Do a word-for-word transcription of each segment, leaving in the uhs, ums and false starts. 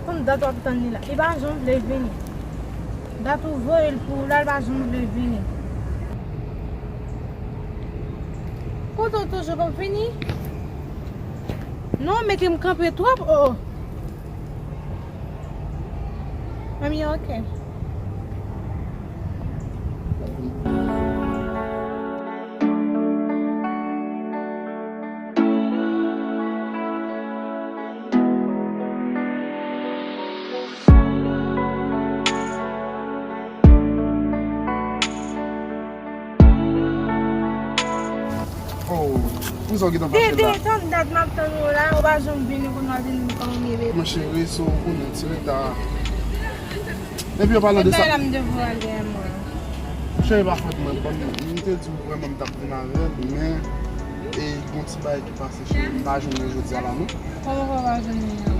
Konn dat w ap tann li la. Li pa janm vle vini. Dat ou voye l pou ou la, li pa janm vle vini. Kote w toujou p ap vini? Non, mete m kanpe twòp, oh, oh. Mami, ok. Oh, poukisa w gentan fache la? Dede, tann dat m ap tann ou la, ou pa janm vini, kounye a vin tann ou, bebe. Mon cheri, so ou konnen ti reta. Epi an palan de sa, bay la m devou al dèyè mwen. Cheri, pa fòt mwen, bon, m te di w vrèman m t ap vin avè l, men e gon ti bagay ki pase, cheri, m pa jwenn li jodi a la non. Kòman w pa jwenn li an?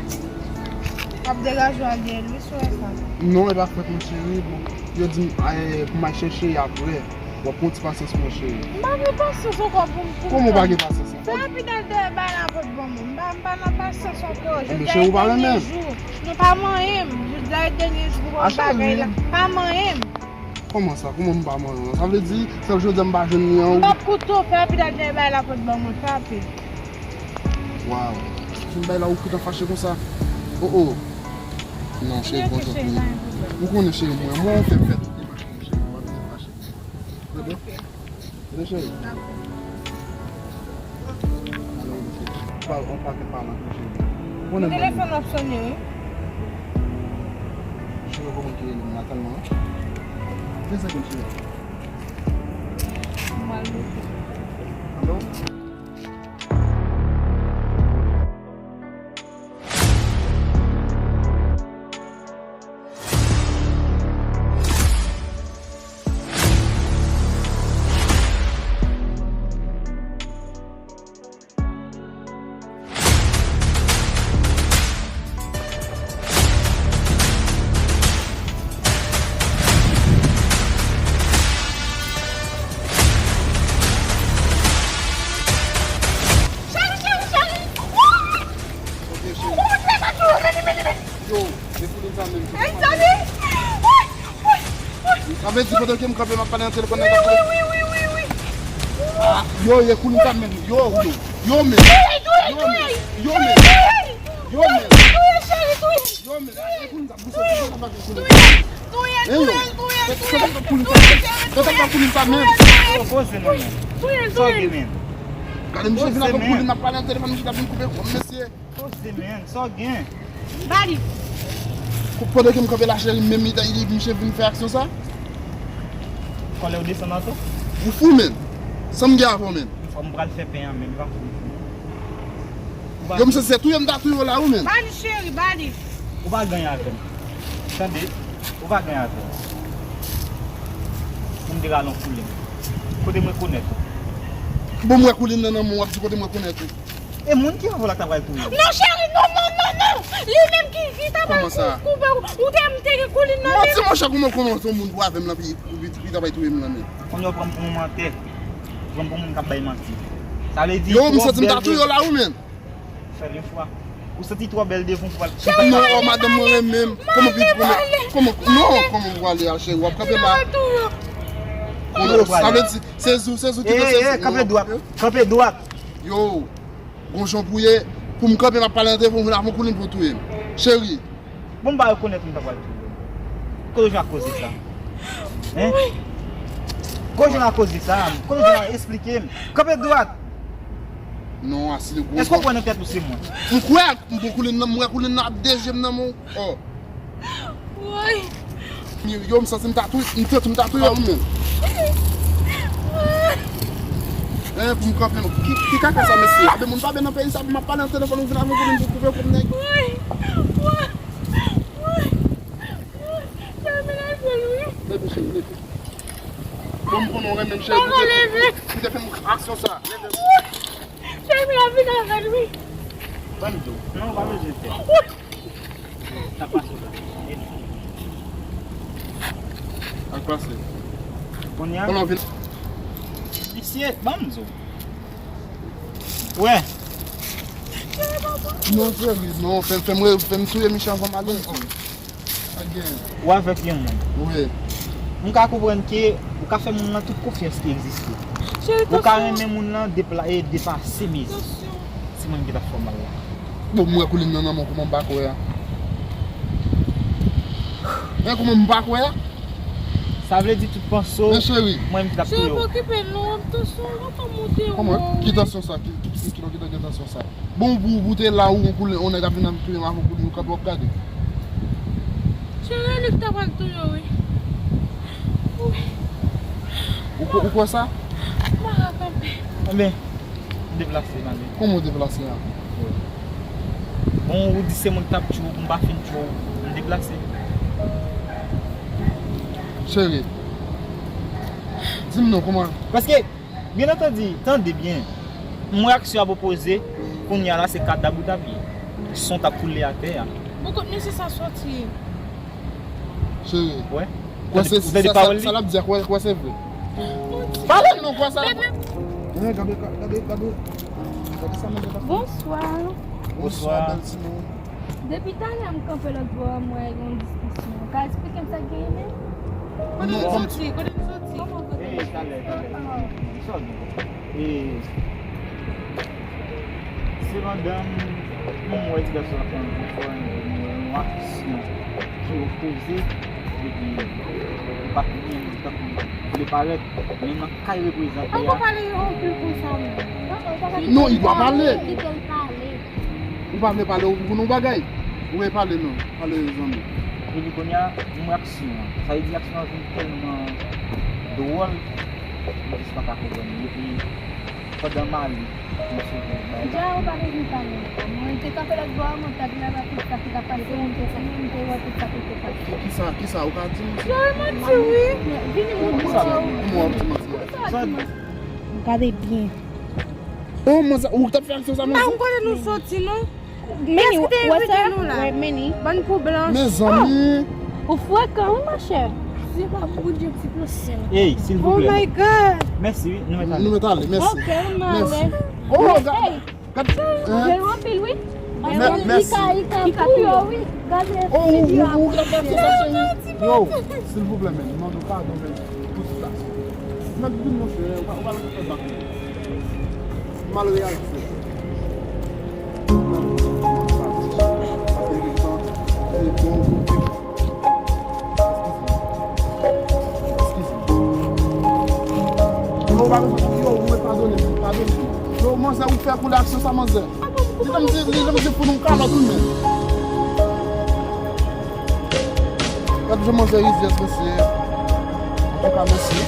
W ap degaje w al dèyè l wi, si w wè sa. Non, e pa fòt mwen, cheri, bon, yo di m, eh, pou m al chèche y apre. W ap pran ti pasyans, mon cheri. M pa gen pasyans ankò pou m, pou m tann. Kòman w pa gen pasyans ankò? Fè rapid al dèyè bay la pot ban mwen. M pa, m pa nan pasyans ankò. Jodi a e dènye jou. Non, pa manyen m. Jodi a e dènye jou pou bagay la. Pa manyen m. Kòman sa? Kòman m pa manyen w? Sa vle di, sèl jodi a m pa jwenn li an, ou... M p ap koute w, fè rapid al dèyè bay la pot ban mwen, fè rapid. Waw. Fin bay la, ou gentan fache konsa. Oh, oh. Non, cheri, bon jan pou ou. Ou konnen, cheri, mwen, mwen, ou fè m fè tout demach mwen, cheri, ou pa bezwen fache. Tande? Tande, cheri? Alò, ou pa, ou pa gen palan, cheri. Ou konnen mwen. Telefòn ap sonnen, wi. Cheri, kòman ki rele m la tèlman? De segonn, cheri. Mwen, alo? Cheri, cheri, cheri! Woy! Woy, cheri! Woy, cheri, cheri! Yo, e koulin sa menm. Ey, Samy! Woy! Woy! Woy! Sa vle di pandan ke m kanpe, m ap pale nan telefòn nan, wi, wi, wi, wi, wi, wi. Ah, yo, e koulin sa menm. Yo, yo, yo menm. Touye, touye, touye! Yo menm. Yo menm. Touye, cheri, touye! Yo menm. E koulin sa, bouch sa, sa pa gen koulin. Touye, touye, touye, touye, touye, cheri, touye, touye, touye, touye. Yo, sa pa koulin sa menm. Yo, poze non, men. Touye, touye. Sa w gen, men? Gade, misye vin avèk koulin, m ap pale nan telefòn, misye ta vin koupe kò m, mesye. Poze, men, sa w gen? Ba li. Kou-, pandan ke m kanpe la, cheri, menm li, li, misye vin fè aksyon sa? Kòlè w desann atò? Ou fou, men. Sa m gen avè w, men. Yon fwa m pral fè pen an, men m pa fou. Ou pa... Yo, misye, se touye m ta touye w la, wi, men. Ba li, cheri, ba li. Ou pa gen anyen avè m. Tande? Ou pa gen anyen avè m. Pou m te rale yon koulin. Kote m rekonèt ou? Bon, m wè koulin nan nan men w, w ap di kote m rekonèt ou. E moun ki avè w la k ta pral touye w? Non, cheri, non, non, non, non! Li menm ki, ki ta pral... Kòman sa? Kou-, koupe w. Ou te, m te gen koulin nan men m. Manti, monchè, kòman, kòman se yon moun pou avè m lan, pi, pi, pi ta pral touye m lan, men? Kounye a w pran m pou yon mantè. Ou pran m pou moun k ap bay manti. Sa vle di... Yo, m santi m ta touye w la, wi, men. Sèl yon fwa. Ou santi twò bèl devan w pou al... Non, madanm, mwen renmen m. Kòman pi, kòman, kòman, non, kòman pou ale a, cheri? W ap kanpe la. Yo, sa vle di, se zou, se zou ki te sezi. Kanpe dwat. Kanpe dwat. Yo, gon jan pou ye, pou m kanpe, m ap pale nan telefòn, vin avè yon koulin pou touye m. Cheri. Bon, m pa rekonèt m ta pral touye w. Kote w jwenn ak koze sa? Hein? Kote w jwenn ak koze sa? Kote w jwenn ak, esplike m. Kanpe dwat. Non, a, si le gwo... Èske w kwè nan tèt ou se mwen? M kwè, m bon koulin nan, m wè koulin nan ap deje m nan men w. Oh. Woy. Yo, m santi m ta touye, m santi m ta touye w menm. Hein, pou m kanpe, ki, ki kaka sa, mesye? Abe moun pa byen nan peyi sa, pou m ap pale nan telefòn, ou vin avè koulin pou koupe kò m, nèg. Woy. Woy. Woy. Woy. Cheri, men al pran l, wi. Leve, cheri, leve. Bon, m konnen w renmen m, cheri, pou te, pou te fè m aksyon sa. Leve. Cheri, men al vin avè l, wi. Ban m di w. Non, w pa bezwen pè. Sa pase la. Sa k pase? Kounye a? Kounye a w vin. Mesye, ban m di w. Wè. Non, cheri, non, fè, fè m, fè m touye Michel anvan m ale. Ou avèk yon moun. Wi. M ka konprann ke ou ka fè moun nan tout konfyans ki egziste. Ou ka renmen moun nan depla-, e depase, mezanmi. Se mwen ki t ap fè w mal la. Bon, m wè koulin nan nan men w, kouman m pa kwè a? Men kouman m pa kwè a? Sa vle di tout panse w, men cheri, mwen menm ki t ap touye w. Cheri, pa okipe l non, tansyon w gentan monte wo. Kòman? Ki tansyon sa? Ki, ki, ki, ki, ki tansyon sa? Bon, pou, pou te la ou, ou koule, ou nèg ap vin ap touye m avè w, koulin ou kanpe w ap gade. Cheri, li t ap pral touye w, wi. Wi. Ou, ou kwè sa? M pa ka kanpe. Enben, deplase, m ale. Kòman w deplase a? Bon, ou di se mwen ki t ap tchou, m pa fin tchou, m deplase. Cheri, di m non, kòman? Paske, byen antandi, tande byen. M wè aksyon ap opoze, kounye a la se kadab ou t ap ye. San t ap koule atè a. Bon, kot mesye sa soti? Cheri. Wè. Kwè se, ou tande sa, sa, pawòl li? Sa l ap di a, kwè, kwè se vre. Pale non, kwè sa. Men, men. Men, gade, gade, gade, gade sa manzè t ap fè. Bonswa. Bonswa, bèl timoun. Depi talè m kanpe lòt bò a, m wè yon diskisyon. Ou ka eksplike m sa k genyen menm? Kote nou soti? Kote nou soti? Kòman kote nou soti? Talè, talè. Sa w gen? E, se pandan m, m wè ti gason ap fè yon, yon, yon aksyon ki opoze, epi li pa t byen tankou li vle parèt, men nan ka l reprezante a. An pa pale anpil konsa, non. Non, li dwe pale. Kite l pale. Ou pa vle pale, ou pou nou bagay? Ou vle pale, non. Pale, zanmi. Epi kounye a, m wè aksyon an. Sa vle di aksyon an vin tèlman dwòl, m jis pa ka konprann li. Epi, pandan m ale, m sove bay la. Dja ou pa bezwen pale ankò. Mwen te kanpe lòt bò a, mwen t ap gade tout sa ki t ap pase, mwen te, mwen te wè tout sa ki te pase. Ki, kisa, kisa ou ka di m? Yo, e manti, wi. Vini, mwen di w. Kòman w ap di manti a? Kisa w ap di manti? Gade byen. Oh, manzè, ou t ap fè aksyon sa, manzè? M pa konn kote nou soti, non. Meni, wè sa? Wè, Meni. Bann pou blanch. Mezanmi. Ou frekan, wi, machè. Se pa Bondye ki pran sèl. Ey, silvouplè. Oh my God. Mèsi, wi, nou mèt ale. Nou mèt ale, mèsi. Ok, m ale. Mèsi. Oh, gade. Ey, gade. Bèl anpil, wi. Mè-, mèsi. Li ka, li ka, li ka touye w, wi. Gade. Oh, ou, ou, ou, gade sa, cheri. Yo, silvouplè, men, m mande w padon, men. Pou ti tas. Mèt vin, monchè, ou pa, ou pa nan fè bak. M al reyalize. Paske gen tan, se bon, bon, bon. Eskize m. Eskize m. Yo, ou pa bezwen, yo, ou mèt padone m, padone m. Yo, manzè, ou fè koule aksyon sa, manzè. Li janm di, li janm di pou nou kalòt ou menm. Gad jan manzè rizyèz, mesye. Antouka, mèsi.